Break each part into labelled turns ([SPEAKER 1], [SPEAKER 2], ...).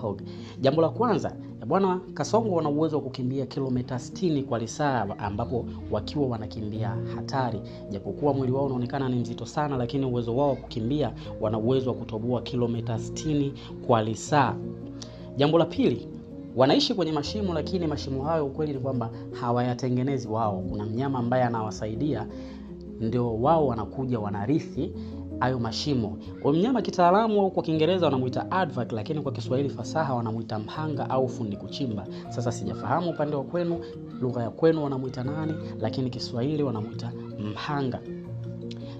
[SPEAKER 1] Warthog. Jambo la kwanza, bwana, kasongo wana uwezo wa kukimbia kilomita 60 kwa lisaa, ambapo wakiwa wanakimbia hatari. Japokuwa mwili wao unaonekana ni mzito sana, lakini uwezo wao wa kukimbia, wana uwezo wa kutoboa kilomita 60 kwa lisaa. Jambo la pili, wanaishi kwenye mashimo, lakini mashimo hayo ukweli ni kwamba hawayatengenezi wao. Kuna mnyama ambaye anawasaidia, ndio wao wanakuja wanarithi hayo mashimo. Kwa mnyama kitaalamu au kwa Kiingereza wanamuita aardvark, lakini kwa Kiswahili fasaha wanamuita mhanga au fundi kuchimba. Sasa sijafahamu upande wa kwenu, lugha ya kwenu wanamuita nani, lakini Kiswahili wanamuita mhanga.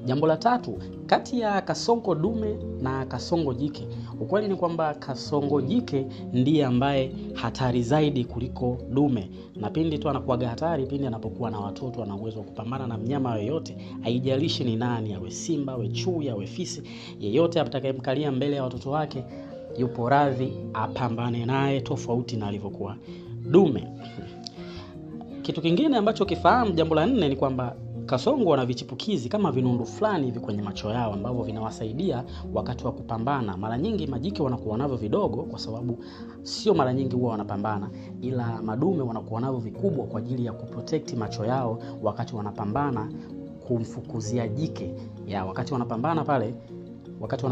[SPEAKER 1] Jambo la tatu, kati ya kasongo dume na kasongo jike, ukweli ni kwamba kasongo jike ndiye ambaye hatari zaidi kuliko dume, na pindi tu anakuwaga hatari pindi anapokuwa na watoto. Ana uwezo wa kupambana na mnyama yoyote, haijalishi ni nani, awe simba, awe chui, awe fisi, yeyote atakayemkalia mbele ya watoto wake yupo radhi apambane naye, tofauti na alivyokuwa dume. Kitu kingine ambacho kifahamu, jambo la nne ni kwamba kasongo wana vichipukizi kama vinundu fulani hivi kwenye macho yao ambavyo vinawasaidia wakati wa kupambana. Mara nyingi majike wanakuwa navyo vidogo, kwa sababu sio mara nyingi huwa wanapambana, ila madume wanakuwa navyo vikubwa kwa ajili ya kuprotect macho yao wakati wanapambana kumfukuzia jike. Ya wakati wanapambana pale, wakati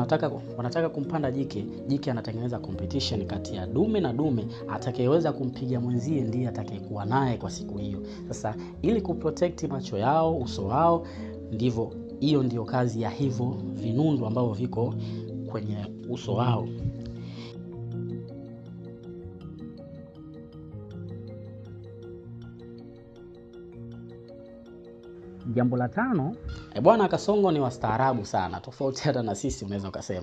[SPEAKER 1] wanataka kumpanda jike, jike anatengeneza competition kati ya dume na dume, atakayeweza kumpiga mwenzie ndiye atakayekuwa naye kwa siku hiyo. Sasa ili kuprotect macho yao, uso wao, ndivyo hiyo ndio kazi ya hivyo vinundu ambavyo viko kwenye uso wao. Jambo la tano, bwana, kasongo ni wastaarabu sana, tofauti hata na sisi unaweza ukasema.